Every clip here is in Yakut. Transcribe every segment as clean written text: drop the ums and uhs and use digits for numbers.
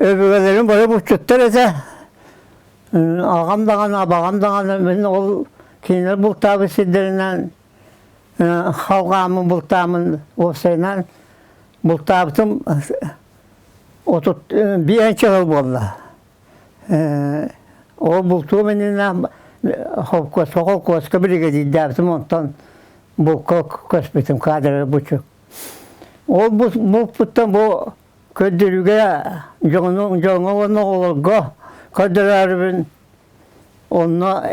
Өбүгэлэрим бары булчуттар этэ. Аҕам даҕаны, абаҕам даҕаны мин ол кинилэр бултаабыт сирдэринэн халҕааммын бултааммын уопсайынан бултаабытым 35 сыл буолла. Ол бултуум иннинэ холкуоска холкуоска биригэдьиирдээбитим онтон булка көспүтүм каадыры бучу. Ол булпуттан бу көрдөрүүгэ дьону дьоҥҥо уонна оҕолорго көрдөрөөрүбүн онно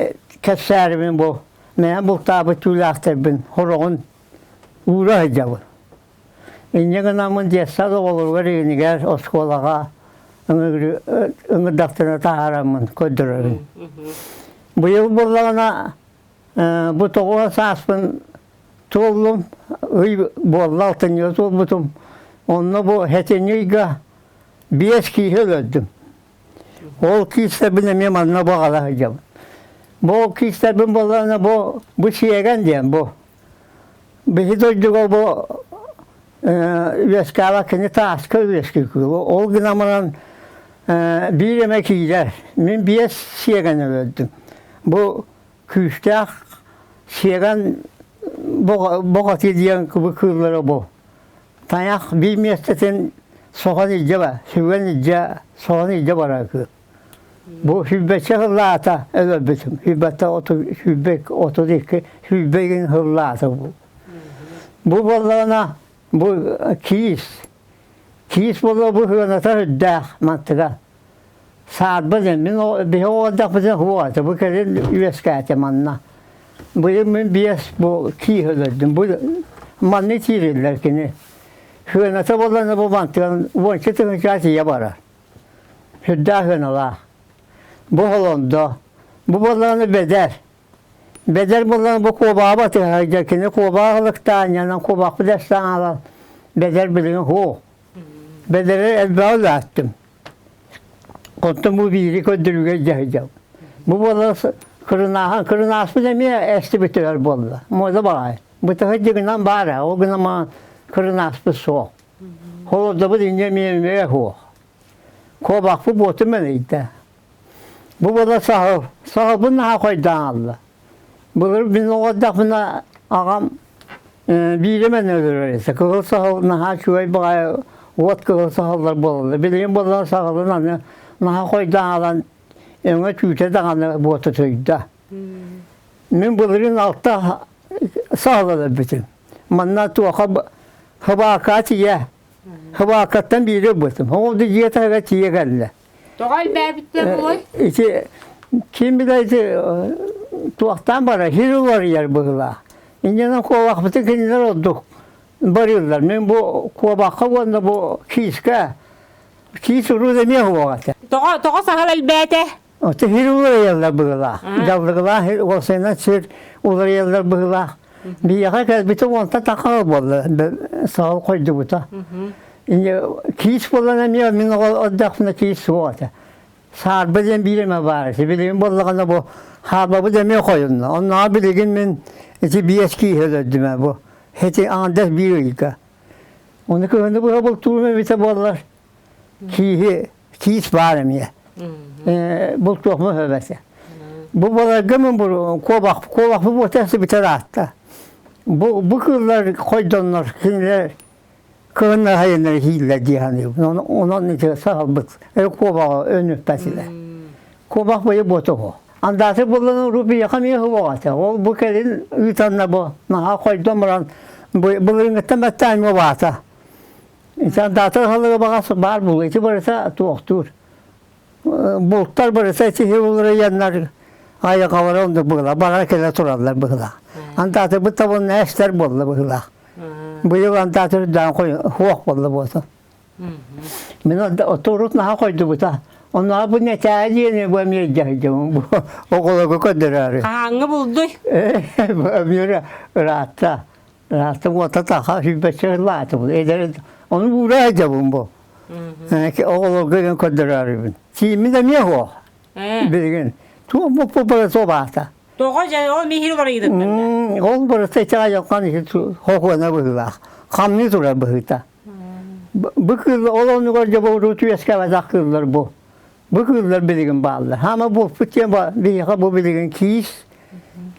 кэпсээрибин бу мэйэн бултаабыт түүлээхтэрбин хороҕун уура сылдьабын. Инньэ гынаммын детсад оҕолоругар иинигэр оскуолаҕа ыҥырдахтарына таһаараммын көрдөрөбүн. Быйыл буоллаҕына бу тоҕо сааспын туоллум, ый буолла алтынньыга туолбутум. Онно бу сэтинньи ыйга биэс киһи өлөрдүм. Ол киистэрбин эмиэ манна баҕала сылдьабын. Бу киистэрбин буоллаҕына бу бу сиэгэн диэн бу. Биһи дойдуга бу үөскээбэт кини тааска үөскүүр. Ол гынан баран биир эмэ киирэр. Мин биэс сиэгэн өлөрдүм. Бу күүстээх сиэгэн боҕоти диэн кыыллара бу. Тайах биир миэстэтин соҕон илдьэ ба, сүгэн илдьэ, соҕон илдьэ барар кыыл. Бу сүүрбэччэ сыллаата өлөрбүтүм. Сүүрбэттэ оту сүүрбэ отут икки сүүрбэ игин сыллаата бу. Бу буоллаҕына бу киис. Киис буолла бу сыаната үрдээх мантыга. Саарба диэн мин биһи оҕолордоохпутуна суох этэ. Бу кэлин үөскээтэ манна. Быйыл мин биэс бу киис өлөрдүм. Бу манны киириллэр кини. Сыаната буоллаҕына бу мантыган уонча тыһыынча тиийэ барар. Сүрдээх сыаналаах. Бу холондо. Бу буоллаҕына бэдэр. Бэдэр буоллаҕына бу куобаҕа батыһар кини куобаҕа ылыктаан, куобахпыт эстэн аалан бэдэр билигин суох. Бэдэри элбэҕи улааттым. Онтон бу биири көрдөрүүгэ дьаһайдым. Бу буолла кырынааһын, кырынааспыт эмиэ эстибитигэр буолла. Муода баҕайы. Бытаһы дьыгынан баара, ол гынан маҕан кырынааспыт суох. Холордобут инньэ эмиэ эмиэ суох. Куобахпыт буотум мэлийдэ. Бу буола саһыл. Саһылбын наһаа хойдоон алла. Былыр мин оҕордохпуна аҕам биири мен өлөрөр этэ. Кыһыл саһыл наһаа үчүгэй баҕайы уот кыһыл саһыллар буолаллар. Билигин буоллар саһылын аны наһаа хойдоон алан өҥө түүтэ даҕаны буотутуйда. Мин былырыын алта саһыл өлөрбүтүм. Манна туоха хыбаакаа тиийэ. Хыбаакаттан биири ылбытым. Ол да дьиэ таһыгар тиийэ кэллэ. Тоҕо элбээбиттэр буолуой? Ити ким билэр ити туохтаан барар, сир уларыйар быһыылаах. Инньэнэн куобахпытын кинилэр ордук барыыллар. Мин бу куобахха уонна бу киискэ киис урут эмиэ суох этэ. Тоҕо тоҕо саһыл элбээтэ? Ото сир уларыйаллар быһыылаах. Дьаллыгылаах уопсайынан сир уларыйаллар быһыылаах. Биһиэхэ кэлбитэ уонта тахха буолла, саһыл хойдубута. Киис буолан эмиэ мин ордохпуна киис суох этэ. Саарба диэн биир эмэ баар этэ. Билигин буоллаҕына бу хаалбабыт эмиэ хойунна. Оннооҕор билигин мин ити биэс кииһи өлөрдүм ээ бу. Ити аҥардас биир ыйга. Ону кыһыны быһа бултуурум эбитэ буоллар кииһи киис баар эмиэ. Бултуохма сөбөтө. Бу баларга мин бу куобах куобахпы буота бүтэр аатта. Бу бу кыыллар хойдоннор кинилэр кыһыннар хайыннар иһииллэр дии саныыбын. Онон ити саһылбыт куобаҕы өнүппэтилэр. Куобах быйы буотуһу. Андааты буллан рубияха эмиэ хуоҕата. Ол бу кэлин ыытанна бу наһаа хойдон баран былырыҥҥыттан баттаан баата. Даатар халыга баҕас баар буолуо. Ити барыта туохтуур. Бултар барыта ити уларыйаннар айаҕалара оннук быһыылаах. Бара кэлэ тураллар быһыылаах. Антаатырбыт табынна эстэр буолла быһыылаах. Быйыл антаатыр даан хуох буолла буолса. Мин отурут наһаа хойдубута. Онно бу нэтээ диэни бу эмиэ дьаһайдым. Бу оҕолорго көрдөрөөрү. Хаһааҥҥы булдуй? Эмиэ ыраатта. Ыраахта уота таха сүүрбэччэ сыллаатыбын. Эдэр ону буура сылдьабын бу. Оҕолорго дьон көрдөрөөрүбүн. Тииммит эмиэ суох. Билигин. Туох бу бара суобаата. Тоҕо дьэ ол миһир барыйдыттан Ол барыта итэҕэйэххан хохуона быһыылаах. Хамныы турар быһыыта. Бу кыыл ол оннугар дьэ урут үөскээбэтэх кыыллар бу. Бу кыыллар билигин бааллар. Хаама булпут диэн биһиэхэ бу билигин киис,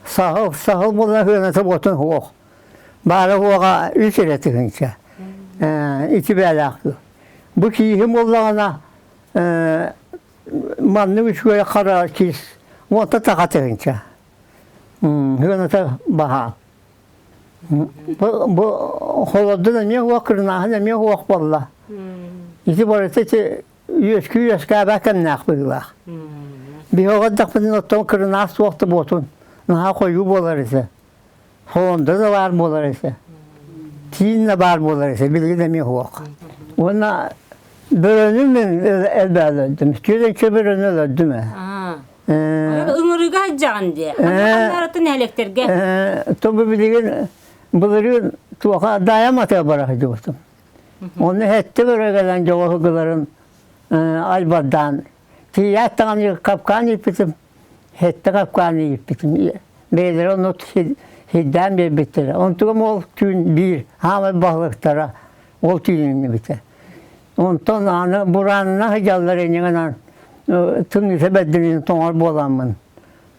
саһыл, саһыл буолла сыаната буотун суох. Баара уоҕа үс эрэ тыһыынча. Ити бээлээх кыыл. Бу кииһим буоллаҕына маннык үчүгэй хара киис уонта таха тыһыынча. Сыаната баһаам. Бу, бу холодун эмиэ уох, кырынааһын эмиэ уох буолла. Ити барыта ити үөскүү үөскээбэт кэмнээх быһыылаах. Биһи оҕордохпутун оттон кырынаас суох да буотун. Наһаа хойуу буолар этэ. Холонда да баар буолар этэ. Тиин да баар буолар этэ. Билигин эмиэ суох. Уонна бөрөнү мин элбээн Түөрэнчэ бөрөнү өлөрдүм ээ. Ыҥырыыга сылдьаҕын дии. Ханна нэһилиэктэргэ? Тобу билигин былырыын туоха даайам атыа бара сылдьыбытым. Онно хэттэ бөрө кэлэн дьоҕоһугуларын айбардаан тиийээт даҕаны капкаан ииппитим, хэттэ капкаан ииппитим. Бэйэлэрэ онно сирдээн биэрбиттэрэ. Онтугум ол түүн биир хаамай баһылыктара ол түүн иҥнибитэ. Онтон аны бураанына сылдьаллар иннигинэн тымныыта бэрдинин тоҥор буоламмын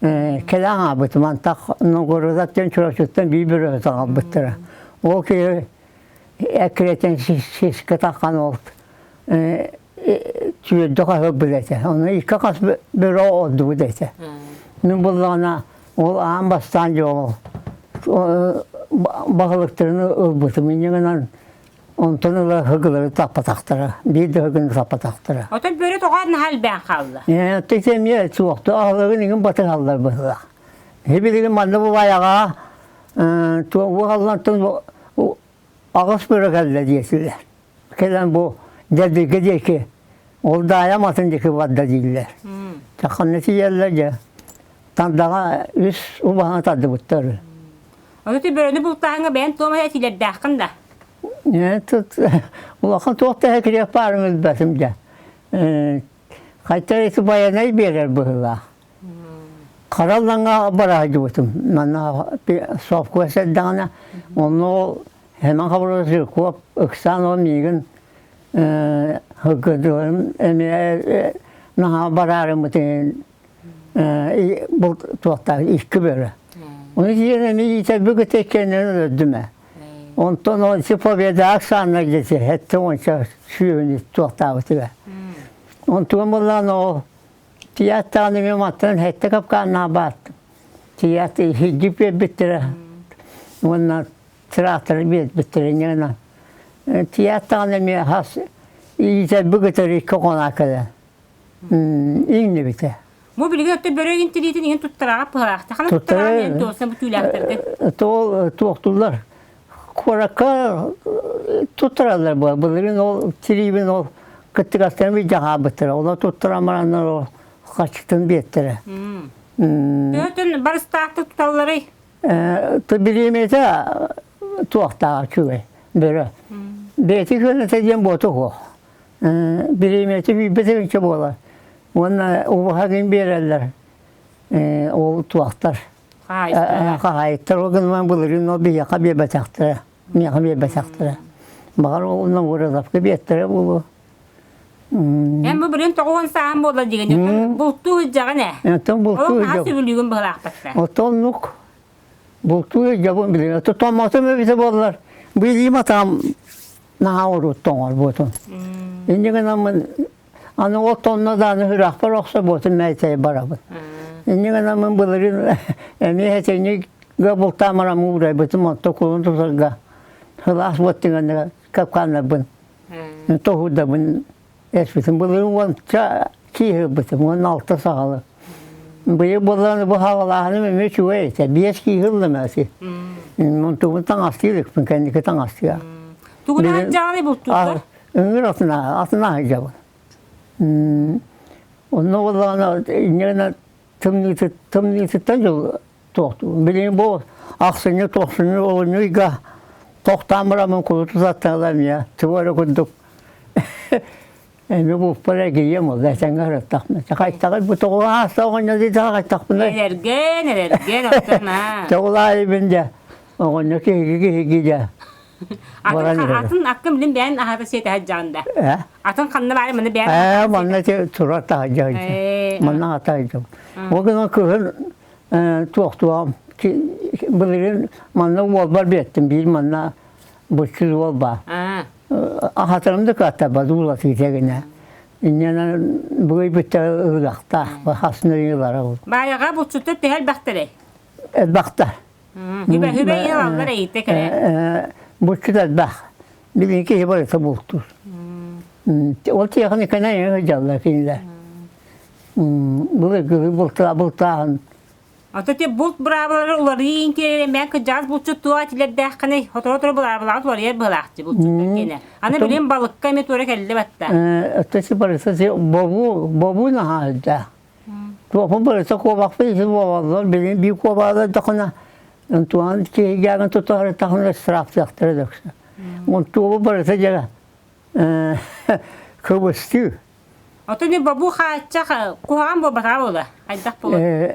кэлэн аҕабытым. Антах Новгородаттан Чурапчыттан биир бөрөһүт аҕалбыттара. Ол киһи эккирэтэн сискэ таххан ол түөрдэ хаһыппыт этэ. Ону икки хас бөрө ордубут этэ. Мин буллаҕына ол аан бастаан дьоҕу баһылыктарын ылбытым. Инньэ гынан Онтон ыла ыгылары таппатахтара, биир да ыгыны таппатахтара. Отон бөрө тоҕо наһаа элбээн хаалла? Ээ, эмиэ суохту аһылыгын иҥин батыһаллар быһыылаах. Билигин манна бу байаҕа туох аҕыс бөрө кэллэ диэтилэр. Кэлэн бу Дьэлбиргэ диэки, ол даайам атын диэки барда дииллэр. Ханна тиийэллэр дьэ, Тандаҕа үс убаһаны тардыбыттар. Ону ти бөрөнү бултааһыҥҥа бэйэн туом этилэрдээххин да? Улахан туох да кириэп баарын билбэтим дьэ. Хайта ити байанай биэрэр быһыылаах. Хараллаҥҥа бара сылдьыбытым. Манна Совкуо сэрдэҕинэ, онно Хэмэн Хабыров Жирков ыксаан ол миигин һыггыдыларым эмиэ наһаа бараарыммытын бу туохтаах икки бөрө. Оны тиийэн эмиэ иитэрбит иккиэннэрин өлөрдүм ээ. Онтон ол ити Победа Оксана дети хэттэ уонча сүүһүн туохтаабытыга. Онтуган буоллаан ол тиийээт даҕаны мен мантан хэттэ капкааннаах бааттым. Тиийээт иһирдьип биэрбиттэрэ уонна тракторы биэрбиттэрэ инньэ тиийээт даҕаны эмиэ хас иитэрбит кытары икки хонаа кэлэн иҥнибитэ. Бу билигин өттө бөрө интириитин иһин туттараҕа пыһараахта. Хана туттараҕа диэн туоса бу түүлээхтэргэ. Туол туохтуллар. Куоракка туттараллар була. Былырыын ол тириибин ол кыттыгастарын видя хаалбыттара. Олор туттаран бараннар ол хаччытын биэттэрэ. Төһөтүн барыстаахтык туталларый? Бириэмэтэ туохтааҕа үчүгэй бөрө. Бэйэтин кыаната диэн буоту суох. Бириэмэтэ үүрбэтэ буолар. Уонна убаһа гын биэрэллэр. Ол туохтар. Хаһаайыттар ол гынан былырыын ол биһиэхэ биэрбэтэхтэрэ. Миэхэ биэрбэтэхтэрэ. Баҕар ол Новгородовка биэртэрэ буолуо. Эн бу билин тоҕуон сааһын буолла дигин. Бултуу сылдьаҕын ээ. Оттон бултуу Ол хаһан сөбүлүүгүн быһылаахпатта. Оттон бултуу сылдьабын билин. Томмотум эбитэ буоллар. Билиим атаам наһаа урут тоҥор буотун. Инньэ гынаммын аны ол тонно дааны үрэхпэр охсо буотун мэйтэй барабын. Инньэ гынаммын былырыын эмиэ этиҥнигэ бултаамарам уурайбытым онто кулун тутарга сылаас буоттыҥанныга капкааннарбын тоһуурдабын эспитим былырыын уонча киһи ылбытым уонна алта саҕалы. Быйыл буоллаҕына бу хаалааһыным эмиэ үчүгэй этэ. Биэс киһи ыллым эти. Онтубун таҥастыы иликпин, кэнники таҥастыа. Тугун аһыдьаҕыный бултууллар? Ыҥыр атына, атына аһыдьабын. Онно буоллаҕына инньэ тымныытыттан дьыл туохтуубун. Билигин бу ахсынньы, тохсунньу, олунньу ыйга тохтоон бараммын кулуту саттаалар эмиэ тугу эрэ курдук Эми булпар эргийиэм ол этэҥҥэ сырыттахпына. Хайтаҕай бу тоҕо ааста оҕонньор дии хайтахпына. Эрэргэн, эрэргэн оттон аа. Тоҕулаайыбын дьэ. Оҕонньор киһиги киһиги дьэ. Баран Атын иһэр. атын аккын билин бэйэн аһата сиэтэ сылдьаҕын да. Э? Атын ханна баары маны бэйэн Ээ, аһата манна сиэтэ. те турар таһырдьа сылдьар. Ээ, Манна ата сылдьабын. Ол гынан кыһын туохтуом былырыын манна уолбар биэттим биир манна буччуз уол баар. Аһатарым да кыаттарбат уулатыыта гинэ. Инньэнэн быйбыттар ыһылахтаах, хасны ыйылара ол. Баайаҕа булчуттар төһө элбэхтэрэй? Элбэхтэр. Хүбэ хүбэ ыаллар эйитэ кэрэ. Булчут элбэх. Билин киһи барыта бултуур. Ол тиэхиникэнэн сылдьаллар кинилэр. Былыргы бултааһын Ото те булт быраабылары уларыйыы инкиэрэ мэн кыдьаас булчут туа тилэрдээххиний хоторо-торо быраабылаҕа уларыйар быһылаахчы булчуттар киэнэ. Аны билин балыкка эмиэ туора кэллэ батта. Өттөсү барыта бобуу бобуу наһаа Туохпун барыта куобахпын ити буолаллар билин биир куобаҕа дохуна туан киһи тутаары тахына штрафтыахтара дөксө. Онтуобу барыта дьара кыбыстыы. Отон бобуу хааччах куһаҕан буолбатаҕа буола. Хайдах буолуо?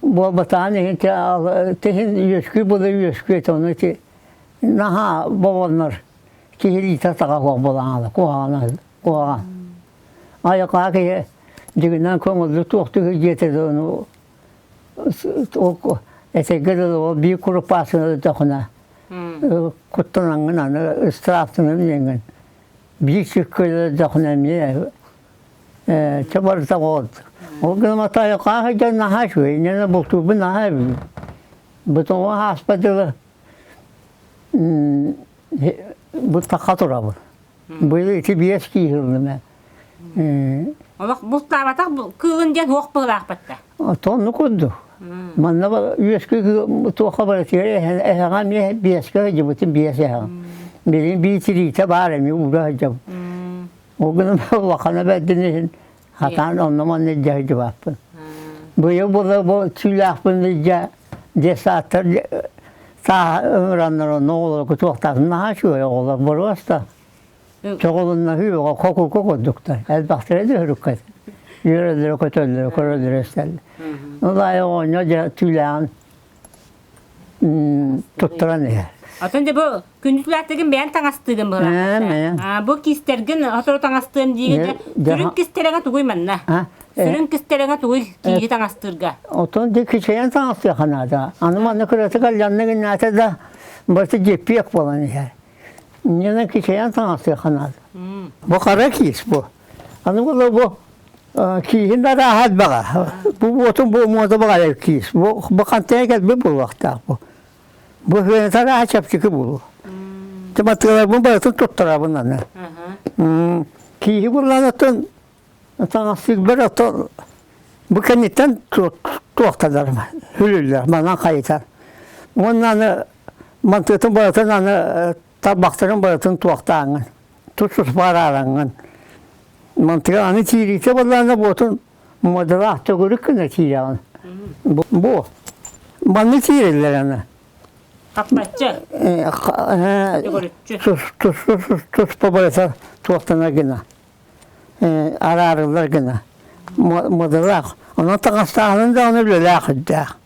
Буолбатаҕын иһин тиһин үөскүү була үөскүү этэ ону ити наһаа бобоннор киһилиитэ таҕа суох буолан куһаҕана куһаҕан. Айакаа киһи дьигинэн көҥүллү туохтуу дьиэтэ да ону этэйгэ дылы ол биир курупаасканы өлтөхүнэ куттанаҥҥын аны ыстырааптанан диэҥҥин биир сүккэ өлтөхүнэ эмиэ чэ барыта ол ол гынан айакаа сылдьан наһаа үчүгэй инньэ бултуурбун наһаа бу тоҕо ааспат дылы бу тахха турабын Быйыл ити биэс киһи ыллым ээ. Олох бултаабатах кыылын диэн суох быһыылаахпат да. Тонну курдук. Манна үөскү туохха барытыгар эһэҕэ эмиэ биэскэ сылдьыбытым биэс эһэҕэ. Билигин биир тириитэ баар эмиэ уура сылдьабын. Ол гынан улахана бэрдин иһин хатаан онно-манна илдьэ сылдьыбаппын. Быйыл була бу түүлээхпин илдьэ детсадтар сааһа ыҥыраннар онно оҕолорго туохтаатын наһаа үчүгэй оҕолор боруоста чоҕулуннаһыы бөҕө хокука курдуктар элбэхтэрэ да өрүккэт үөрэллэрэ көтөллөрө көрөллөрө истэллэр ол аайы оҕонньор дьэ түүлээҕин туттаран иһэр Атын дьэ бу күндү түүлээхтэргин бэйэн таҥастыыгын быһалаах. Бу кистэргин сотору таҥастыам диигин дьэ сүрүн кистэрэҥэ тугуй манна? Сүрүн кистэрэҥэ тугуй кииһи таҥастыырга? Отон дьэ кичэйэн таҥастыаха наада. Аны манна кыратык алланна гыннаата да барыта дьиппиэх буолан иһэр. Инньэнэн кичэйэн таҥастыаха наада. Бу хара киис бу. Аны була бу кииһин да арааһа элбэҕэ. Бу уотун бу муода баҕайы киис. Бу бу хантан кэлбит буолуохтаах бу. Бу арааһа чэпчэки буолуо. Тыматыаларбын барытын туттарабын аны. Кииһи буллан оттон таҥастыырбар оттон бу кэнниттэн туохтанар хүлүллэр манан хайытар. Уонна аны мантыытын барытын аны тарбахтарын барытын туохтааҥҥын тус-туспа араараҥҥын мантыга аны киириитэ буоллаҕына буотун муодалаах төгүрүк гына киирэҕин. Бу манна киирэллэр аны. Хаппаччы. Төгүрүччү. Туспа барыта туохтанар гына араарыллар гына муодалаах. Онон таҥастааһынын даҕаны үлэлээх үрдээх.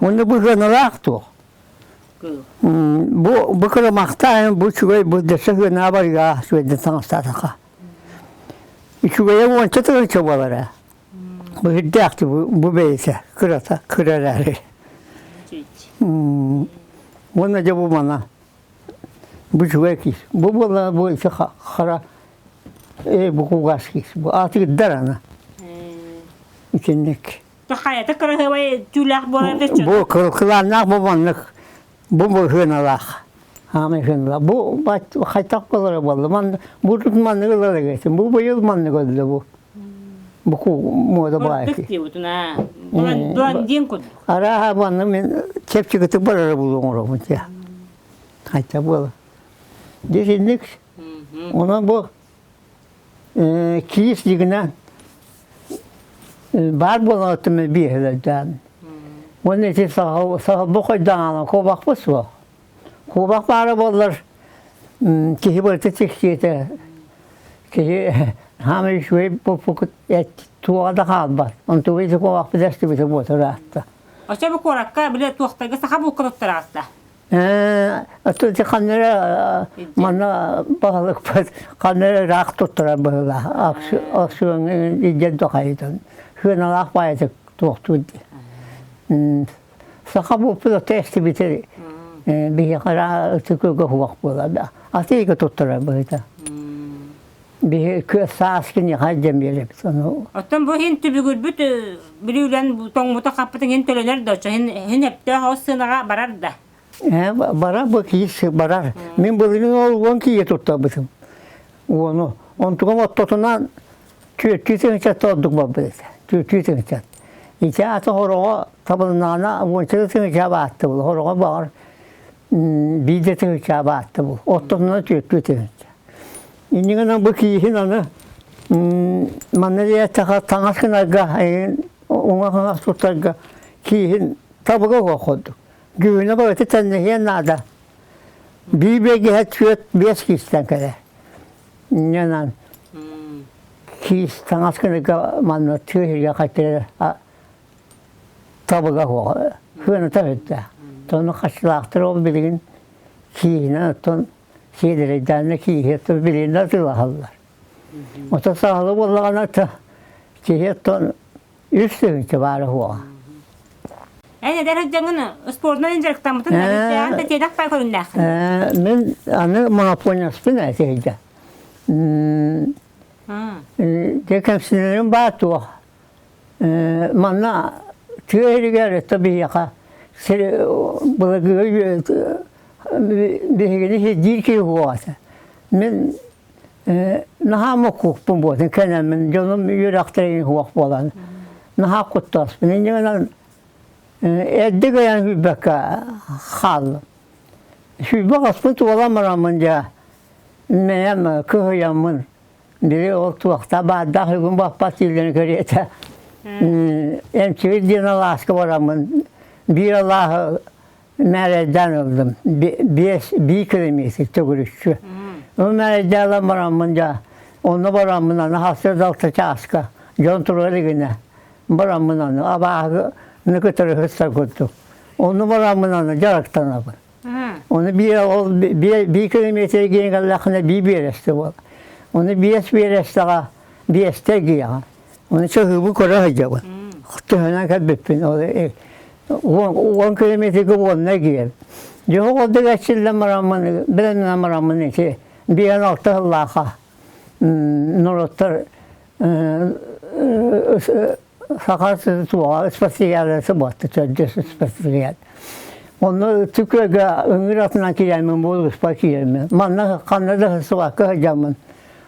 Уонна быһыаналаах туох. Бу бу кырамахтаайын бу үчүгэй бу дөссө сыанаа барыгаа үчүгэйдик таҥастаатахха. Үчүгэйэ уонча тыһыынча буолар ээ. Бу үрдээх бу, бу бэйэтэ кырата кыра эрээри. Уонна дьэ бу мана бу үчүгэй киис. Бу буолла бу ити хара бу кугас киис. Бу аатыгырдар аны. Итинник. Хайата кыраһыабай түүлээх буолар да Бу кылааннаах бу маннык бу быһыыналаах. Аамай хыналаах. Бу хайтах болара буолла. Ман бу тут маннык ылар эбитин. Бу быйыл маннык өллө бу. Бу муода баайы. Курдук диэбитин аа. Блондин курдук. Арааһа манны мен чэпчэкитик барара булуоҥ оробун тя. Хайта буола. Десинник. Онон бу киис дигинэн баар буолан оттон биэһэлэрдээн. Уонна ити саһылбы хойдаҥаана куобахпыт суох. Куобах баара буоллар киһи барыта тиксиэтэ. Киһи хаамай үчүгэй буолбуккут туоҕа да хаалбат. Онтуга ити куобахпыт эстибитэ буотар аатта. Оччо бу куоракка били туохтарга саха булка туттар ааста. Аты ханнара манна баһылыкпыт ханнара ыраах туттарар быһыылаах аукциоҥҥа илдьэн дохайытан сыаналаах баайытык туохтуур дии. Саха буолпут ото эстибитэ биһиэхэ ытык уһуох буолар да атыыга туттарар быһыыта. Биһи саас киниэхэ илдьэн биэрэбит ону. Оттон бу иһин түбүгүрбүт бүлүүлэн тоҥмута хаппытын иһин төлөнөр да оччо иһин иһин өптөөх оҕус сыанаҕа барар да. Барар бу киис барар. Мин былырыын ол 10 киһи туттарбытым. Уону. Онтугум оттотунан түөртүү тыһыынчаттан ордук барбыт этэ. Түөртүү тыһыынчат. Ити аты хороҕо табылыннаҕына уонча тыһыынча баатты бул. Хороҕо баҕар биир да тыһыынча баатты бул. Оттотунан түөртүү тыһыынча. Иннигинэн бу кииһин аны манна диэтэхэ таҥас гынарга уҥа-хаҥас туттарга кииһин табыга суох курдук. Дьүһүнэ барыта тэннэһиэн наада. Биир бэгиһэ түөрт биэс киистэн кэлэр. Инньэнэн киис таҥас гынарга манна тыа сиргэ хаттыра табыга суох. Сыаната сүрдээх. Тону хаччылаахтар ол билигин кииһинэн оттон сиэдэрэйдээннэ кииһи оттон билигин да атыылаһаллар. Ото саһылы буоллаҕына киһи оттон үс тыһыынча баара суоҕа. Эн эдэр сылдьаҥҥын спордунан дьарыктаммытын эбиттээн тэтиэнэх пай көрүннээххин. Мин аны монополияспын этиһийдэ. Дьэ кэмсинэрим баар туох. Манна тыа сиригэр это биһиэхэ сир былыргы биһигини сирдиир киһи суох этэ. Мин наһаа моккукпун буолан кэнэммин дьонум үөрэхтэрин суох буолан наһаа куттаспын инньэ гынан эрдэ кыайан сүүрбэккэ хааллым сүүрбэ хаспын туолан бараммын дьэ мэйэм кыһыйаммын били ол туохта баардаах үгүн баппат дииллэрин кэриэтэ эмчигит диэн алааска бараммын биир алааһы мээрэйдээн ыллым. Биэс биир километр төгүрүччү. Ол мээрэйдээн бараммын дьэ, онно бараммын аны хасыр алта чааска дьон тура илигинэ бараммын аны абааһыны кытары сырса курдук. Онно бараммын аны дьарыктанабын. Оны биир ол биир километр киэн кэллэххинэ биир биэрэстэ буол. Оны биэс биэрэстэҕэ биэстэ гиэҕэ. Оны чаһыыбы көрө сылдьабын. Төһөнөн кэлбиппин ол 10 километрга уонна киирэн. Дьоһу курдук эрчиллэн бараммын, билэннэн бараммын ити биэн алта сыллаахха норуоттар саха туоҕа спартакиадасы буолта төрдүс спартакиада. Онно Түкөгэ ыҥыр атынан киирэммин буолуспа киирэммин. Манна ханна да сыбакка сылдьаммын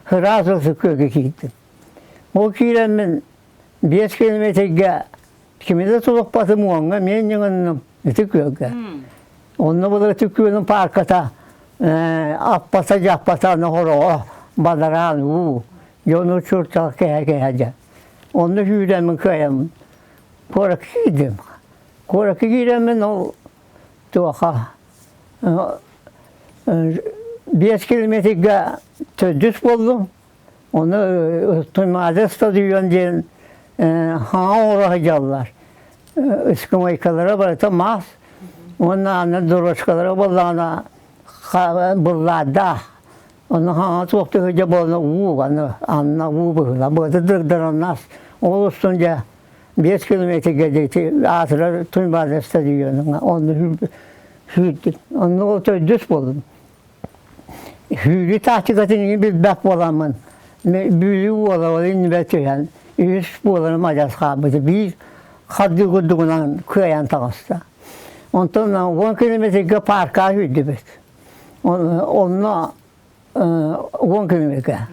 сразу Түкөгэ киирдим. Ол киирэммин 5 километрга Кими да тулуппатым уоҥҥа эмиэ ньыҥынным ити күөлгэ. Онно былыр ити күөлүн паарката аппата дьаппата аны хороҕо бадараан уу дьону чурчал кэһэ кэһэ дьэ. Онно сүүрэммин кыайаммын куоракка киирдим. Куоракка киирэммин ол туоха 5 километрга төрдүс буоллум. Ону Туймаада стадион диэн хаҥа оҥоро сылдьаллар. Ыскамыайкалара барыта мас уонна аны дорожкалара буоллаҕына быллаардаах. Ону хаҥа туох да сылдьа буолла уу аны анна уу быһыла. Быата дырдараннас. Ол устун дьэ 5 километрга диэки аатырар Туймаада стадионуҥа. Онно сүүрдүм. Онно ол төрдүс буоллум. Сүүрүү тактикатын иҥин билбэт буоламмын, Бүлүү уола ол иннибэр түһэн, үһүс буоларым адьас хаалбыта. Биир хардыы курдугунан кыайан таҕыста. Онтон 10 километрга пааркаҕа сүүрдүбүт. Онно 10 километрга.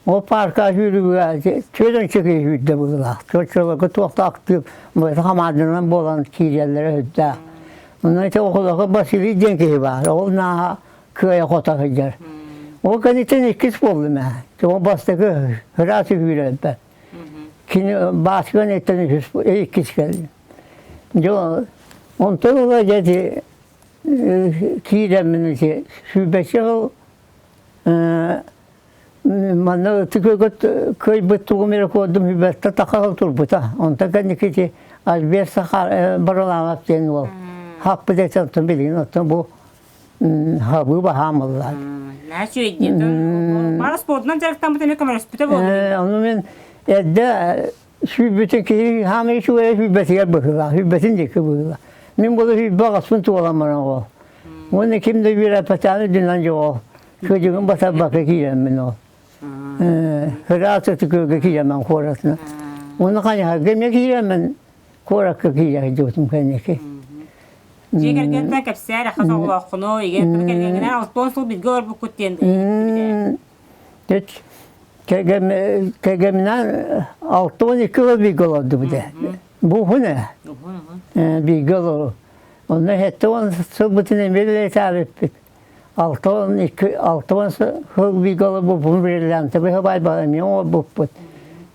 Ол пааркаҕа сүүрүүгэ түөрт киһи сүүрдэ быһыылаах. Чочолорго туох да актыып хамаанданан буолан киирэллэрэ сүрдээх. Онно ити околоко Василий диэн киһи баар. Ол нааһа кыайа-хото сылдьар. Ол кэнниттэн иккис буоллум ээ. Ол бастакы ыраас үһүүрэлбэ. Кини Бааскан эттэн үһүс иккис кэллим. Дьэ онтон ыла дьэ ити киирэммин ити сүүрбэччэ сыл Манна ытык кыайбыт тугум эрэ куордум Хүбэртэ тахал турбута. Онтон кэнники ити Альберт Сахар Барылаабап диэн уол хаппыт этэ оттон билигин оттон бу Хабыы баһаам ыллаар. Наһаа үчүгэй Бары спордунан дьарыктаммыт эмиэ көмөлөспүтэ буолуо. Ону мин эрдэ сүүрбүтүн киһи хаамыы үчүгэй сүүрбэтигэр быһыылаах, сүүрбэтин диэки быһыылаах. Мин буолу сүүрбэ аҕаспын туолан баран ол. Уонна ким да үөрэппэтэҕин үрдүнэн дьоҕол. Кыдьыгын батарбакка киирэммин ол. Ыраах Ытыкыга киирэммин куоратынан. Уонна хайаһарга эмиэ киирэммин куоракка киирэ сылдьыбытым кэнники. Дьиэ кэргэнтэн кэпсээр, хас оҕолооххуну, игэн кэргэҥҥинэн алтан сыл билгэ олорбуккут диэн Кэргэминэн 62 сыл бииргэ олордубут ээ. Бу уһун ээ. Бииргэ олору. Онно 70 сылбытын эмиэ үлэлэтээбиппит. 62 60 сыл бииргэ олорбуппун бриллианты быһа эмиэ оҥорбуппут.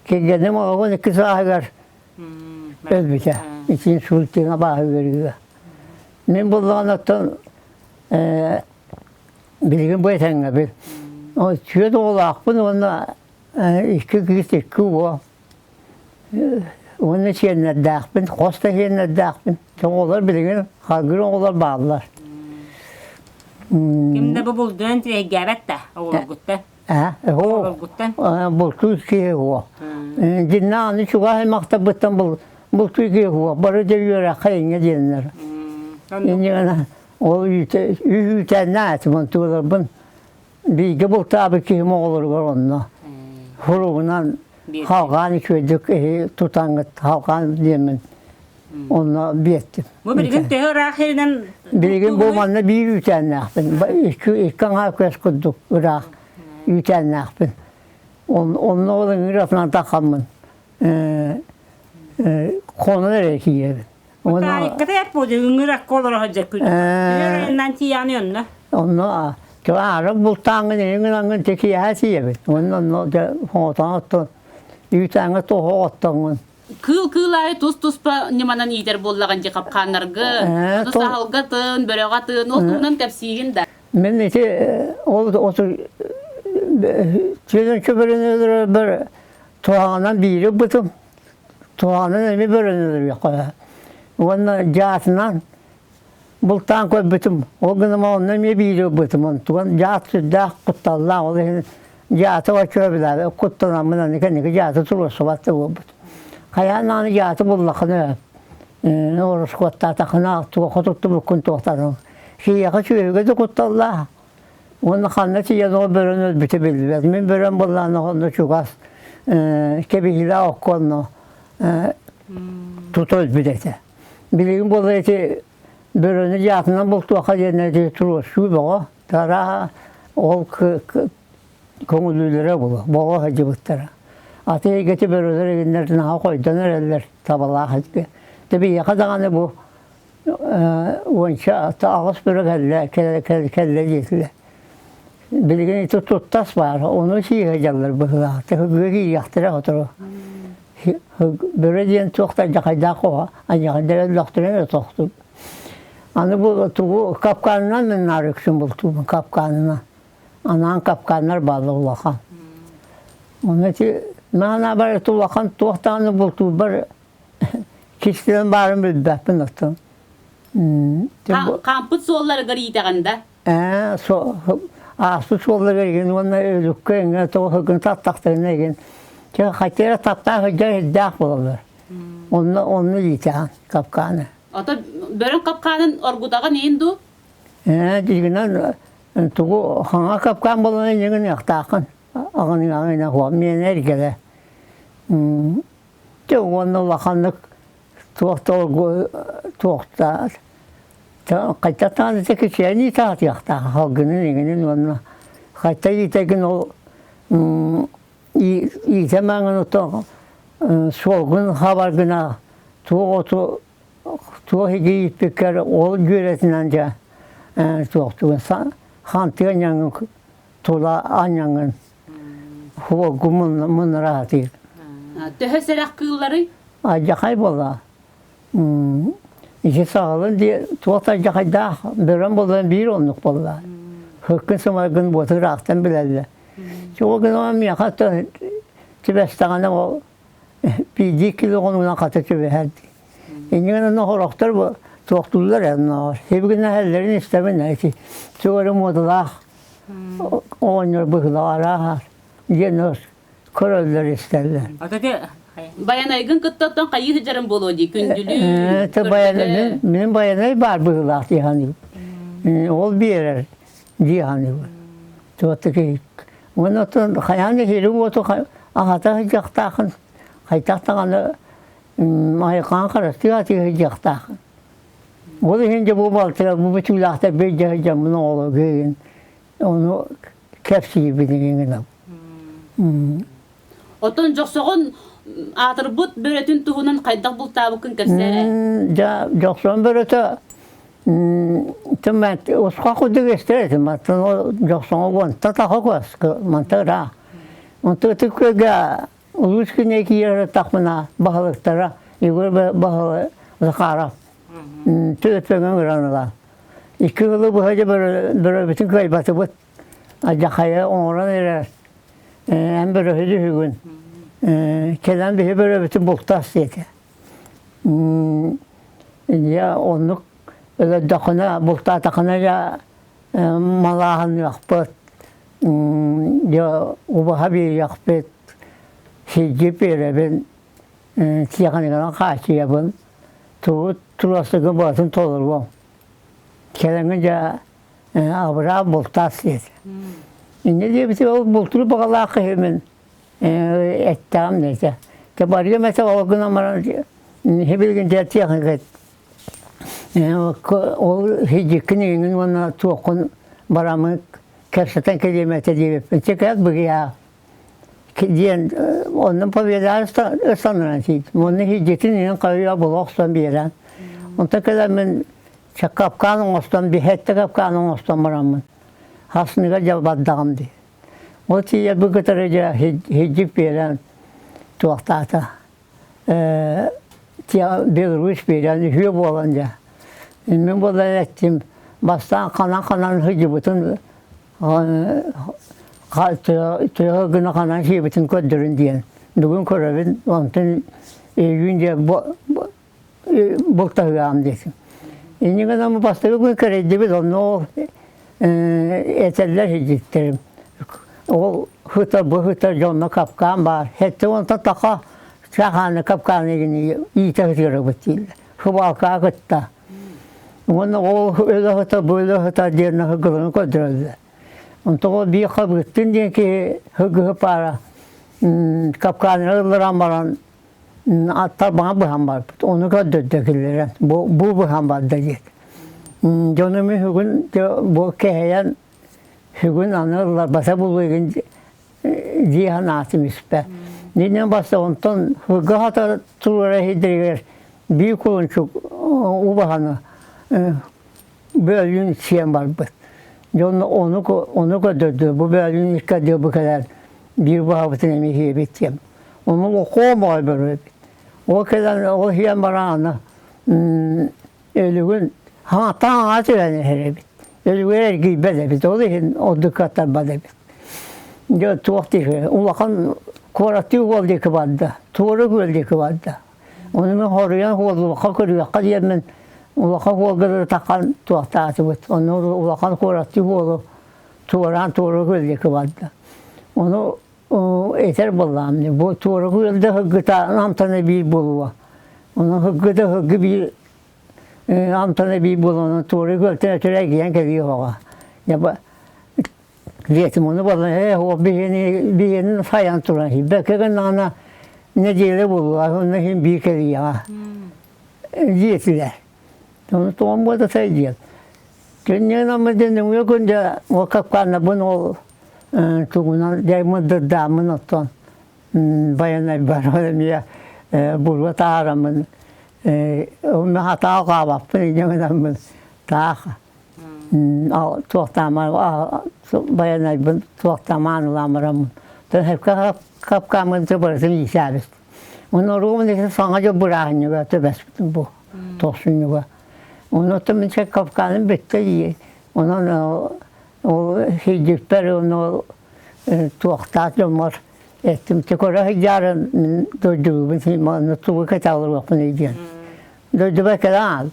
Кэргэним олоҕун икки сааһыгар өлбүтэ. Итин суультыҥа бааһы үөрүүгэ. Мин буллаҕын оттон билигин бу этэҥҥэбин. Түөрт оҕолоохпун уонна икки кыыс, икки уол. Уонна сиэннэрдээхпин, хос да сиэннэрдээхпин. Оҕолор билигин харгыр оҕолор бааллар. Ким да бу булдуан тирэйгээбэт да оҕолоргуттан. Оҕолоргуттан? Бултуур киһи уо. Дьиннэ аны чугас аймахтарбыттан бултуур киһи уо. Бары да үөрэххэ иҥэ диэннэр. Инньэ ол үүтэннэ этим туоларбын бииргэ бултаабыт киһим оҕолоругар онно хуругунан халҕаан үчүгэйдик тутаҥҥыт халҕаан диэммин онно биэттим. Бу билигин төһө ыраах сиринэн Билигин бу манна биир үүтээннээхпин. Икки икки аҥаар көс курдук ыраах үүтээннээхпин. Онно ол ыҥыыр атынан таххаммын хонон эрэ киирэбин. Таайыкката эп буолду ыҥыр акка олоро сылдьар күн. Нан тиийэҕин онно. Онно арык бултааҥҥын эҥин аңҥын текиэһэ тиийэбин. Онно онно хоҥотоон оттон үүтээҥҥэ тоһоҕо оттоҥҥун. Кыыл кыыл аайы тус-туспа ньыманан иитэр буоллаҕын дии хапкааннаргын, ону саһылга тын, бөрөҕө тын, ол туһунан кэпсиигин да. Мин ити ол түөлэн көбөрөнөлөрбөр туһаҕынан биири ылбытым. Туһаҕынан эмиэ бөрөнөлөрүөххэ. Уонна дьаатынан бултаан көрбүтүм. Ол гынан онно эмиэ биири ылбытым. Онтуган дьаат сүрдээх кутталлаах. Ол иһин дьааты оччо билээбит куттанаммын аны кэнники дьааты туруорсубат да буолбут. Хайаан даҕаны дьааты буллаххына ороскуоттаатаххына туохха туттубуккун туохтанан. Киһиэхэ сүөһүгэ да кутталлаах. Уонна ханна тиийэн ол бөрөн өлбүтэ биллибэт. Мин бөрөм буоллаҕына онно чугас кэбиһиилээх окко онно тута өлбүт этэ. Билигин буолла ити бөрөнү дьаатынан бултуохха диэн ити туруорсуу бөҕө. Тарааһа ол көҥүлүүлэрэ буолуо, боҕо сылдьыбыттара. Аты эйгэтэ бөрөлөр игиннэр наһаа хойдон эрэллэр табалаах этгэ. Тэ биһиэхэ даҕаны бу уонча аҕыс бөрө кэллэ кэллэ диэтилэр. Билигин ити туттас баар, ону сии сылдьаллар быһыылаах. Тыһыгыга киириэхтэрэ сотору. Бөрө диэн туох да дьахайдаах оҕо, аньаҕайдар өллөхтөрүнэ тохтур. Аны бу тугу капканынан мин наар үксүн бултуубун капканынан. Анаан капканнар бааллар улахан. Оны ити маана бар улахан туох даҕаны бултуурбар кистэлэн баарын билбэппин оттон. Хаампыт суолларыгар иитэҕин да? Ээ, ааспыт суолларыгар игин уонна өлүккэ иҥэ тоҕо сылгын таттахтарына игин чэ хотя эрэ таптаах сылдьар ирдээх буолаллар. Онно онно иитэҕин капкааны. Ото бөрөҥ капкаанын оргутаҕын иин дуу? Ээ, дигинэн тугу хаҥа капкаан буолан иннигин ыахтааххын. Аҕыныаҕына хуа миэнэ эргэлэ. Дьэ уонна улаханнык туох туохта хайдах даҕаны кичэйэн иитэ сатыахтаах салгынын иҥинин уонна хайта иитэгин ол иитэ маҥан ото суолгун хабар гына туох оту туох ииппиккэр ол дьүөрэтинэн дьэ туохтугун хантыа ньаҥын тула анньаҥын хуогу муннараатыыр. Төһө сэрэх кыылларый? Алдьахай буолла. Ити саҕалын дии туох алдьахайдаах бөрөн буолан биир оннук буолла. Хыккын сымаргын буоту ыраахтан билэллэр. Чугу гынан миэхэ түбэстэҕинэ ол биирдии кило хонугунан хата түбэһэр дии. Иннигин онно хорохтор бу Туохтууллар оннооҕор. Сибигинэһэллэрин истэбин ити тугу эрэ муодалаах оҕонньор быһыылаах арааһа диэн көрөллөр истэллэр. Байанайгын кытта оттон хайыы сылдьарын буолуо дии күндүлүү. Байанай мин байанай баар быһыылаах дии саныыбын. Ол биэрэр дии саныыбын. Туоттаки уонна оттон хайаан да сири-уоту аһата сылдьахтаахын хайдах даҕаны айылҕаҕа харыстыы атыы сылдьыахтааххын. Ол иһин дьэ бу балтыга бу бытыылаахтар биир дьэ сылдьаммын оҕолорго иһин ону кэпсиирбин иһин гынабын. Оттон Дьохсоҕон аатырбыт бөрөтүн туһунан хайдах бултаабыккын кэпсээ. Дьэ Дьохсоҕон бөрөтө тыммат усха курдук эстэр этим мантан ол Дьохсоҕо уонта таха куоска манта ыраах. Онто ытык күөлгэ Улуус күнэ киирэр тахмына баһылыктара Егор баһылы Захаров төтөҥө ыраныла. Икки сылы быһа дьэ бөрөбүтүн кыайбатыбыт. Адьахайа оҥорон эрэр. Эн бөрөһү үһүгүн. Кэлэн биһи бөрөбүтүн бултас диэтэ. Дьэ оннук өлөрдөххүнэ бултаатаххына дьэ малааһыныахпыт дьэ убаһа биэриэхпит сирдьи биэрэбин тиэхиньикэнэн хааччыйабын тугу туруорсарга барытын толоруом кэлэҥҥин дьэ абыраа бултаас диэтэ инньэ диэбитим ол бултуур баҕалаах киһимин эттэҕим диэтэ дьэ барыам этэ ол гынан баран билигин дьэ тиэхиньикэ Ол сидьиккин иҥин уонна туоххун бараммын кэпсэтэн кэлиэм этэ диэбиппин. Чекэт быгыйаа диэн онно победа ыстанаран сиит. Онно сидьитин иҥин хайыа була охсон биэрэн. Онтон кэлэммин капкаан оҥостон, биһэтте капкаан оҥостон бараммын. Хасныга дьэ бардаҕым дии. Ол тиийэ бу кытары дьэ сидьик биэрэн туохтаата. Беларусь биэрэн үһүө буолан дьэ. Мин буолан эттим, бастаан ханан-ханан сылдьыбытын тыа гына ханан сиэбитин көрдөрүн диэн. Бүгүн көрөбүн, онтон өйүүн дьэ бултаһыам диэтим. Инньэ гынан бастакы күн кэрэйдибит, онно ол этэллэр сидьиттэрим. Ол хыта бу хыта дьонно капкаан баар. Хэттэ онтон таха чахааны капкааны гини иитэ сытыарабыт дииллэр. Хыбаалкаа кытта. Уонна ол өлө хыта бу өлө хыта диэн хыгыларын көрдөрөллөр. Онтон ол биир хабыттын диэн киһи хыгыһы паара капкаанына ылларан баран аттар баҥа быһан барбыт. Ону көрдөрдө киллэрэн бу бу быһан барда диэт. Дьонум үһүгүн бу кэһэйэн Бүгүн аны ылларбата булуйгун дии санаатым испэ. Динен баста онтон хыгга хата туруора иһидэригэр биир кулунчук убаһаны бөөлүүн сиэн барбыт. Дьон ону ону көрдөрдө бу бөөлүүн икки бу кэлэр биир баһабытын эмиэ сиэбит диэн. Ону окоо моой бөрөбүт. Ол кэлэн ол сиэн баран аны Өлүгүн хаҥаттан түһэн иһэр эбит. Өлүгэр эргийбэт эбит, ол иһин ордук аттарбат эбит. Дьэ туох диэки улахан куораттыы уол диэки барда, туора күөл диэки барда. Ону мин хоруйан уоллуохха көрүөххэ диэммин улахан уолга таххан туохтаатыбыт. Ону улахан куораттыы уолу туораан туора күөл диэки барда. Ону этэр буоллаҕым бу туора күөлдэ сылгыта амтана биир буолуо. Ону сылгыта сылгы биир амтана биир буолуо туора күөлтэн өтөр эргийэн кэлиэ оҕо. Диэтим ону буолла ээ ол биһиэни биһиэнин сайан туран бэккэ гыннаҕына нэдиэлэ буолуо онно иһин биир кэлиэҕэ диэтилэр. Ону тоҕом буолта сай диэн. Кэннигин ама дьэ нөҥүө күн дьэ ол капкааннарбын ол тугунан дьэ мырдырдааммын оттон байанайбар эмиэ буруо таараммын онно хатаа хаабаппын инньэ гынаммын таах туохтаамар байанайбын туохтаамаан ылаан бараммын капкааммын барытын иисээбит. Онно оруобун ити саҥа дьыл бырааһынньыга түбэспитим бу тохсунньуга. Онно мин Кавказым бүттэ дии. Онон ол сирдьиппэр ону туохтаах дьоммор эттим көрө сылдьаарын мин дойдубун манна тугу кэтэҕэлиэхпиний диэн. Дойдубар кэлэн аал.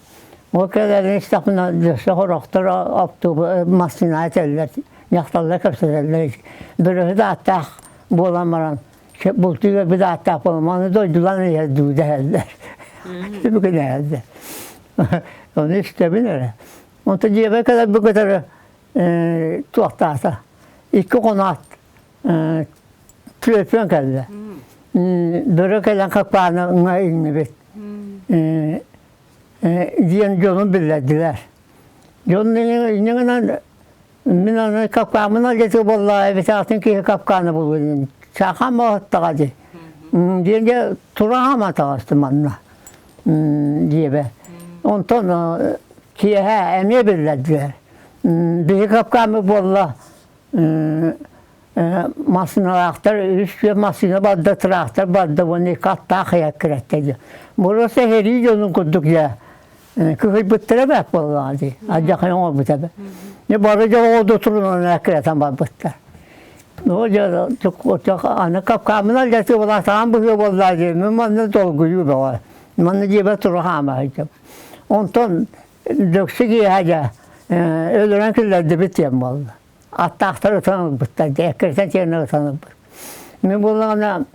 Ол кэлэрин истэхпинэ өссө сорохтор автобус массыына этэллэр, дьахталлар кэпсэтэллэр. Бөрөһүт ааттаах буолан баран бултууга бит ааттаах буолан маны дойдулаан иһэр дуу дэһэллэр. Түбүгүнэһэллэр. Ону истэбин эрэ. Онтон дьиэбэр кэлэрбин кытары туохтаата. Икки хоноот түөртүөн кэллэ. Бөрө кэлэн хаппааны ыңа иҥнибит. Диэн дьонум биллэрдилэр. Дьон иннинэн мин аны капкааммын алдьатыы буолла эбэтэ атын киһи капкааны булуо диэн саахам оһоттоҕо дии. Диэн дьэ тураһам атаҕастым манна диэбэ. Онтон киэһэ эмиэ биллэрдилэр. Биһи капкааммыт буолла массыыналаахтар үс түөрт массыына барда, тыраахтар барда уонна икки аттаах айаккыратта дии. Боруоса сэрии дьонун курдук дьэ кыһыйбыттара бэрт буоллаҕа дии. Алдьархай оҥорбута бэрт. Бары дьоҕуоду турунан эккирэтэн барбыттар. Ну, дьэ, аны капкааммын алдьатыы буолаатаҕым быһыы буоллаа дии. Мин манна долгуйуу бөҕө. Манна дьиэбэр тура хаама сылдьабын. Онтон дөксү киэһэ дьэ өлөрөн киллэрдибит диэн буолла. Аттаахтар ытан ылбыттар, дьэ эккирэтэн тиэрнэ ытан ылбыт. Мин буоллаҕына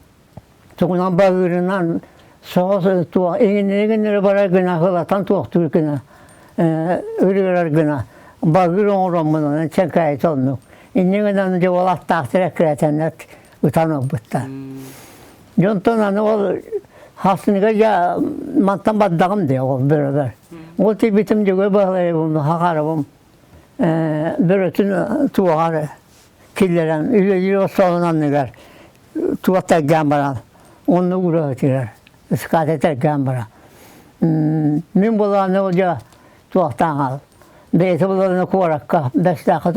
тугунан багыырынан соҕус туох иҥиннэри-иҥиннэри барар гына ылатан туохтуур гына ырыырар гына багыыр оҥороммун онон чэҥкээйитэ оннук. Инньэ гынан дьэ ол аттаахтар эккирэтэннэр ытан ылбыттар. Дьонтон аны ол хасыныга дьэ мантан бардаҕым дии ол бөрөбөр. Ол тиийбитим дьөгүөр Баһылайабым хахарабым бөрөтүн туоҕар киллэрэн үлэлиир остуолун анныгар туох тайгаан баран онно уура сытыар ыскаата тайгаан баран мин буолааны ол дьэ туохтаан хаал бэйэтэ буолааны куоракка бэстээххэ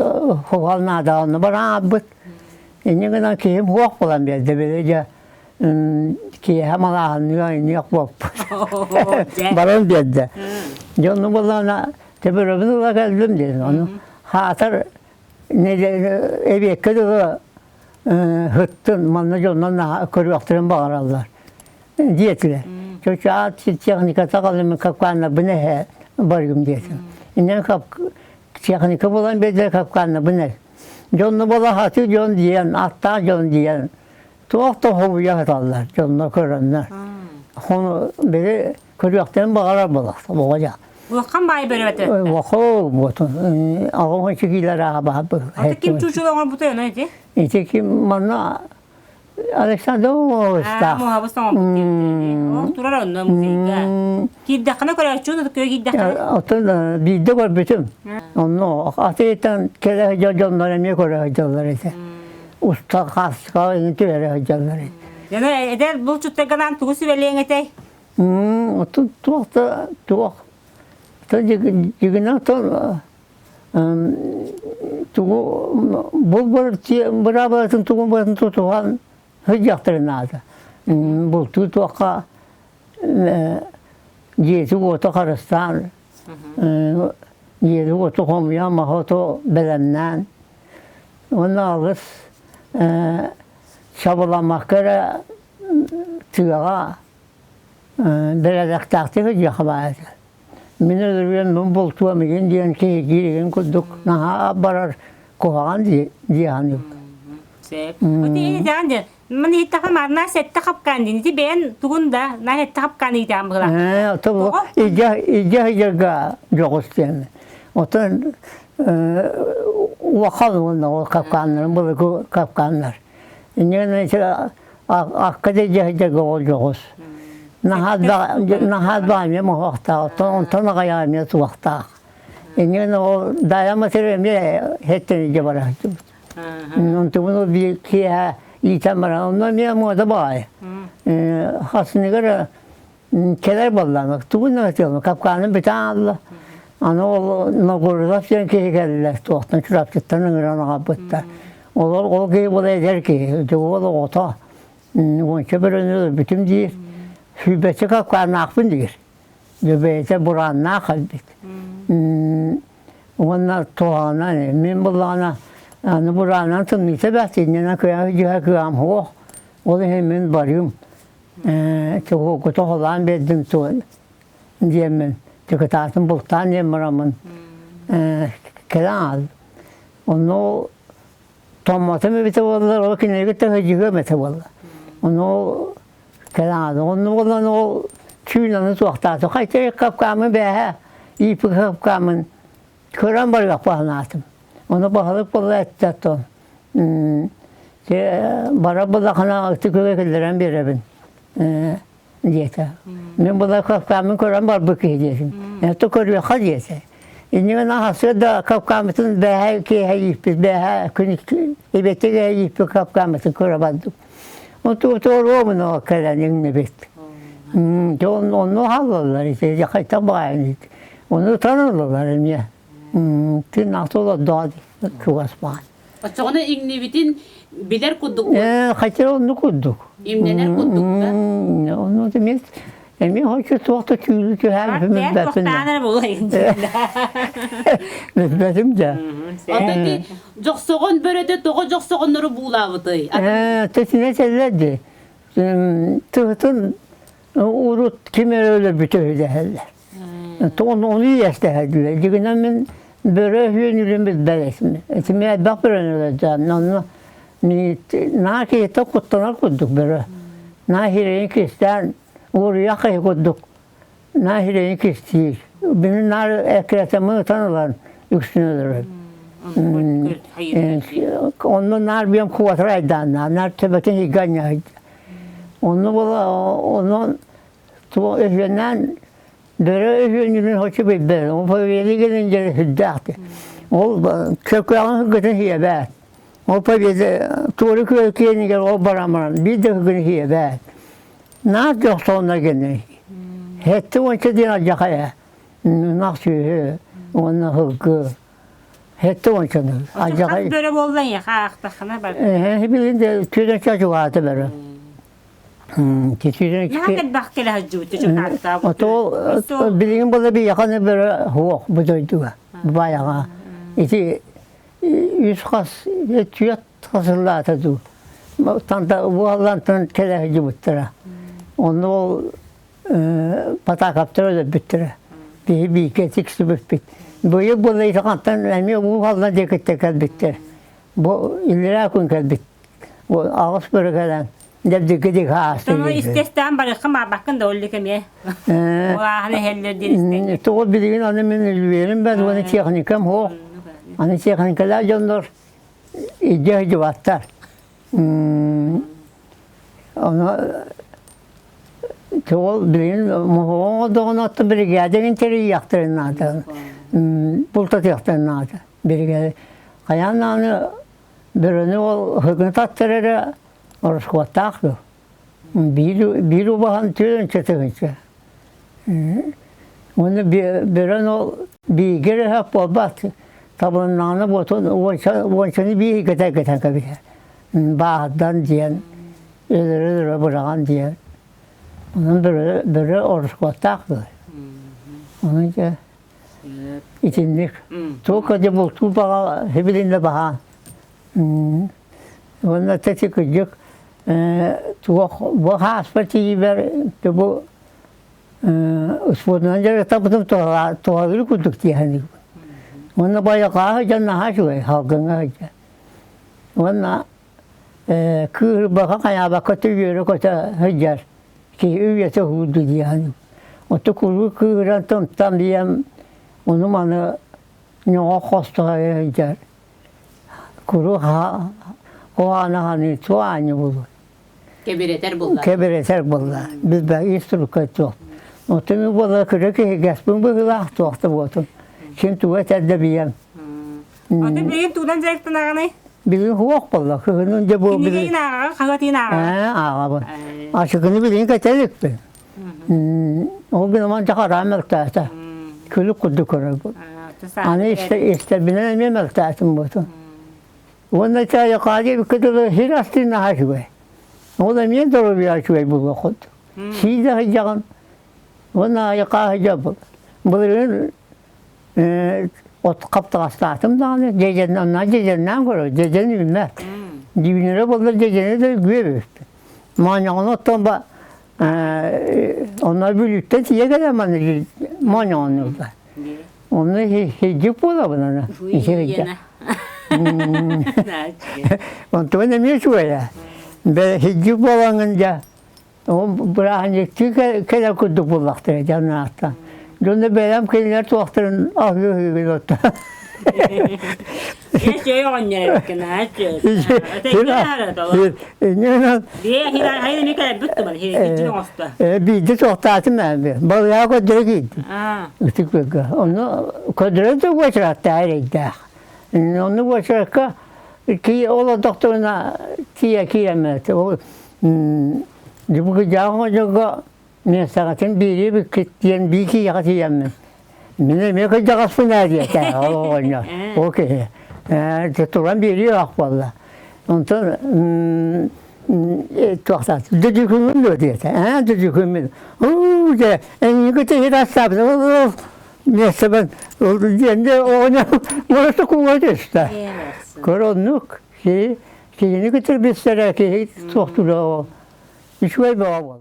хуһал наада онно баран аалбыт инньэ гынан киһим суох буолан биэрдэ били дьэ киэһэ малааһынныа инниэх буолпут баран биэрдэ дьэ онно буоллаҕына Төбөрөбүн ыла кэллим диэн. Ону хаатар эбиэккэ дылы һыттын, манна дьоннор көрүөхтэрин баҕараллар диэтилэр. Чочаат техниката қалымын капкааннарбын эһэ барыгым диэтим. Иннен техника булан биэрдэр капкааннарбын эр. Дьонну була хаты дьон диэн, аттаах дьон диэн туох да хобуйа сыталлар дьонно көрөннөр. Хону били көрүөхтэрин баҕарар буолар оҕо дьа. Улахан баай бөрөтө. Улахан буотун аҕам чигилэр аҕа Аты ким чуучула оҥорбута ону ити? Ити ким манна Александр Оҥоһустаах. Муһабыс оҥорбут диэн. Ол турар онно музейга. Киирдэххинэ көрөөччү көй киирдэххинэ. Оттон биирдэ көрбүтүм. Онно атыйтан кэлэ сылдьар дьоннор эмиэ көрө сылдьаллар этэ. Уста хаска иҥин түһэрэ сылдьаллар этэ. Дьоно эдэр булчуттарга тугу сүбэлиэҥ этэй? Оттон туох да туох дьигинэ оттон тугу бу быраабылатын тугун барытын тутуһан сылдьыахтарын наада. Бултуу туохха дьиэти-уоту харыстаан, дьиэти-уоту хомуйан, маһы-оту бэлэмнээн, уонна алгыс чабыламмакка эрэ тыаҕа бэрээдэктээхтик сылдьыахха баар этэ. Мин өлөрүөм, мин бултуом игин диэн киһи кииригин курдук наһаа барар куһаҕан дии саныыбын. Сөп. Мин иһиттэххэ манна сэттэ хапкаан диэн. Ити бэйэн тугун да на сэттэ хапкаан иитэҕин быһылаах. Ээ, ото идэ идэ сылдьарга дьоҕус диэн. Отон улахан уонна ол капкааннарын былыргы капкааннар. Инньэ акка да идэ сылдьарга ол дьоҕус. Наһаа да эмиэ моһуохтаах, онтон аҕайа эмиэ туохтаах. Инньэ ол дайа матыр эмиэ хэттэн идэ бара сылдьыбыт. Онтубун биир киэһэ иитэн баран, онно эмиэ муода баҕайы. Хасыныгар кэлэр буоллаҕына, тугун да этиэм, капкааным бүтэн хаалла. Аны ол Новгородов диэн киһи кэллэ, туохтан Чурапчыттан ыҥыран аҕалбыттар. Олор ол киһи буола эдэр киһи, дьэ уол оҕото, уонча бөрөнү өлбүтүм диир, сүүрбэччэ капкааннаахпын диир. Дьэ бэйэтэ бурааннаах кэлбит. Уонна туһаҕынан мин буллаҕына аны бураанан тымныыта бэрт иннинэ кыайан дьиһэ кыам суох. Ол иһин мин барыым. Тугу холаан биэрдим туон диэммин. Дьокутаатын бултаан диэн бараммын кэлэн аҕаллым. Онно томмотум эбитэ буоллар, ол кинилэргэ төһөдьүһүөм этэ буолла. Ону ол кэлэн аҕаллым. Онно буолан ол түүн аны туохтаатым. Хайта капкааммын бээһэ, ииппит капкааммын көрөн барыахпын санаатым. Ону баһылык буолла эттэ оттон бара буллахына ытык күөлгэ киллэрэн биэрэбин диэтэ. Мин була капкааммын көрөн барбыт киһи диэтим. Это көрүөххэ диэтэ. Иннигин аһасыа да капкааммытын бээһэ киэһэ ииппит, бээһэ күн ибэтигэ ииппит капкааммытын көрө бардым. Отуоруомуна кэлэн иҥнибит. Дьон онно хааллаллар ити хайта баайын Ону таныллалар эмиэ. Тин атолоддоо чугас баар. Оччоҕуна иҥнибитин билэр курдук. Хотя онну курдук. Имнэнэр курдук да. Ону эмиэ эмиэ хочу туох да түүлү түһээн бүмүрбэппин. Бүппэтим да. Оттон ити дьохсоҕон бөрөтө тоҕо дьохсоҕоннору буулаабытый? Тэтинэ этэллэр дии. Тыһытын урут ким эрэ өлөрбүтэ үһү дэһэллэр. Ону иэстэһэллэр. Дьигинэн мин бөрө үһүөн үлэм билбэт этим. Этими элбэх бөрөнү өлөрдөөн. Онно наа киһитэ куттанар курдук бөрө. Наа хирэйин кистээн уоруйах киһи курдук наа хирэйин кистиир. Бини наар эккирэтэммин ытан ылан үксүн өлөрөр. Онно наар биэм куотар айдааннаах, наар төбөтүн иһигэр анньаһыйда. Онно буола онон Туох өһүөннээн бөрө өһүөннүүрүн хочу билбэт. Ол победа кэлин дьэ сүрдээх. Ол чөкөөҕүн сылгытын сиэбээт. Ол победа туору күөл киэнигэр ол баран баран биир да сылгыны сиэбээт. Наар дьохсооннор гэнэ. Хэттэ уонча диэн алдьахайа. Ынах сүөһү уонна сылгы. Хэттэ уончаны. Алдьахай. Бөрө буолла эйиэхэ аахтаххына бар. Эһэ билин де түөрэн чачугаата бөрө. Наһаа кэлэ сылдьыбыт Ото билигин була биһиэхэ бөрө суох бу дойдуга баайаҕа ити үс хас түөрт хас сыллаата дуу танта буоллантан кэлэ сылдьыбыттара онно ол Потакаптар өлөрбүттэрэ биһи бииргэ тиксибиппит быйыл була ити хантан эмиэ уу халлан диэкиттэн кэлбиттэр бу иллэрээ күн кэлбит аҕыс бөрө кэлэн Дэбдиргидик ааста. Тону истэстээн барыаххын баабаккын да оллик эмиэ. Ол ааһан иһэллэр диэн истэҥ. Тоҕо билигин аны мин үлүөрүм бэр уонна техникам суох. Аны техникалаах дьоннор илдьэ сылдьыбаттар. Ону тоҕо билигин моһоҕоҥ одоҕун отто бригадагын тэрийиэхтэрин наада. Бултатыахтарын наада. Бригада хайаан даҕаны бөрөнү ол һыгын таттар эрэ Ороскуоттаах дуо? Биир, биир убаһан түөрүнчэ тыһыынча. Уонна бөрөн ол бииргэ эрэ өһөх буолбат. Табылыннаҕына буотун уончаны биир кэтэ-кэтэн кэбиһэр. Бааһырдан диэн, өлөрө-өлөрө быраҕан диэн. Онон бөрө, бөрө ороскуоттаах дуо? Онон дьэ итинник. Туох дьэ бултуу баҕа сибилиннэ баһаан. Уонна тэти кырдьык туох бу хааспар тиийбэр бу спордунан дьарыктаппытым туһалыыр курдук тиэхэнигин. Уонна байакааһы дьон наһаа үчүгэй салгыҥҥа сылдьар. Уонна кыыһырбакка хайаабакка үөрэ-көтө сылдьар киһи үйэтэ уһуурду диэхэнигин. Оттон куруук кыыһыран тымтан диэн ону-маны ньоҕо хостоһо сылдьар Куруук куһаҕаны туох аанньа буолуой? Кэбирэтэр буолла. Кэбирэтэр буолла. Билбэ ис турукка туох. Оттон буола кыра киһи гэспин быһыылаах туох да буотун. Ким тугу этэр да билиэм. Аты билигин тугунан дьарыктанаҕыный? Билигин суох буолла. Кыһынын дьэ бу Кинигин ааҕаҕын, хаһыатын ааҕаҕын? Ээ, ааҕабын. Ачыкыны билигин кэтэ иликпин. Ол гынан дьахараан мөлтөөтө. Күлүк курдук көрөр. Аны истэрбинэн эмиэ мөлтөөтүм буотун. Уонна чайыкаадьы икки дылы сир астыын наһаа үчүгэй. Ол эмиэ доруобуйа үчүгэй буолуох курдук. Сии да сылдьаҕын. Уонна айыкаа сылдьабын. Былырыын от хаптаҕастаатым даҕаны дьэдьэн онно дьэдьэннээн көрөр дьэдьэн үүммэт. Дьүүнүрэ буоллар дьэдьэни да үгүө эбиппин. Моонньоҕону оттон ба онно Бүлүүттэн тиийэ кэлэн манна Моньооннууллар. Онно хиджик буолабын аны. Онтон эмиэ үчүгэй ээ. Хиджик буолаҥҥын дьэ бырааһынньыктыы кэлэр курдук буоллахтара дьонноохтон. Дьонно бэйэм кинилэр туохтарын аһыы-аһыы отто. Чөй оҕонньор эбиккин аа чөй. Биирдэ туохтаатым ээ балыйаа көрдөрө киирдим. Ытык быга. Онно көрдөрө да уочараттаа эрэйдээх. Онно уочаракка ки олордохторуна тиийэ киирэммэт. Ол дьыбыгыдьааҕы дьолго миэстэҕитин биэрии эбиккит диэн бии киһиэхэ тиийэммин. Мин эмиэ кырдьаҕаспын ээ диэтэ ол оҕонньор. Ол киһи. Ээ туран биэрии ах буолла. Онтон туохтаат дьүкүммүн дуо диэтэ. Ээ дьүкүммүн. Уу дьэ эйигин тиһир астаабыт. Миэстэбин диэн оҕонньор морото кууга түстэ. Көр оннук киһи киһини кытта билсэрэ киһи туохтуура ол. Үчүгэй бөҕө буолла.